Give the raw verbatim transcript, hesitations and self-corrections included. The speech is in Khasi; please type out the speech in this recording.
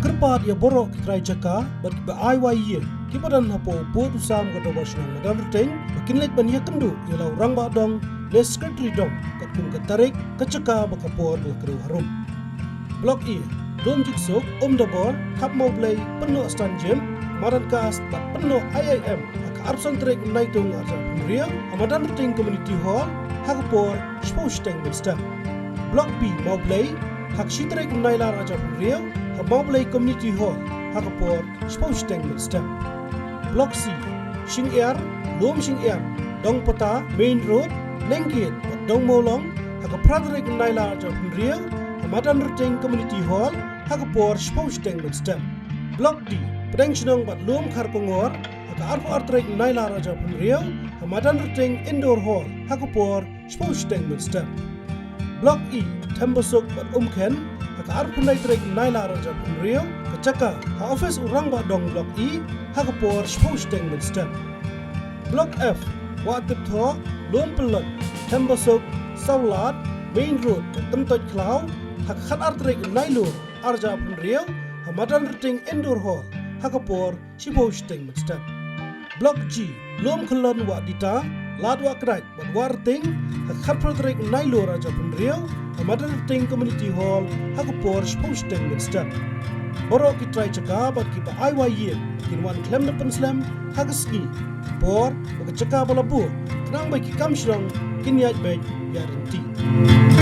Kyrpad ïa baroh ki trai jaka bad kiba ai wai ïing kiba don hapoh u pud u sam ka Dorbar Shnong Madan Rting ba kin leit ban ïakynduh ïa la u Rangbah Dong ne Secretary Dong katkum ka tarik, ka jaka bad ka por ba la kdew harum. Block E: Lum Jingsuk, Umdabor, Khap Mawblei, Pynnoh Stan Gym, Madan Kas bad Pynnoh I I M ha ka arphew san tarik u Naitung arhajar arphew hynriew ha Madan Rting Community Hall ha ka por shiphew shiteng mynstep. Block B: Mawblei, ha ka shi tarik u Nailar arhajar arphew hynriew ha Mawblei Community Hall ha ka por shiphew shiteng mynstep. Block C: Shingiar, Lum Shingiar, Dongpata, Main Road, Nengkiat bad Dongmawlong ha ka phra tarik u Nailar arhajar arphew hynriew ha Madan Rting Community Hall ha ka por shiphew shiteng mynstep. Block D: Pdeng Shnong bad Lum Kharkongor, ha ka arphew ar tarik u Nailar arhajar arphew hynriew ha Madan Rting Indoor Hall ha ka por shiphew shiteng mynstep. Block E: Thembasuk bad Umkhen, ha ka arphew khyndai tarik u Nailar arhajar arphew hynriew, ka jaka ha ophis u Rangbah Dong Block E ha ka por shiphew shiteng mynstep. Block F: Wah Tipthoh, Lum Pyllun, Thembasuk, Sawlad, Main Road bad Kyntoit Khlaw ha ka khatar tarik u Nailur arhajar arphew hynriew ha Madan Rting Indoor Hall ha ka por shiphew shiteng mynstep. Block G: Lum Khyllon, Wah Dita, Lad Wah Kdait bad Wah Rting ha ka khatphra tarik u Nailur arhajar arphew hynriew ha Madan Rting Community Hall ha ka por shiphew shiteng mynstep. Baroh ki trai jaka bad kiba ai wai ïing kin wan khlem da pynslem ha ka sngi, ka por bad ka jaka ba la buh khnang ba ki kam shnong kin ïaid beit ïaid ryntih.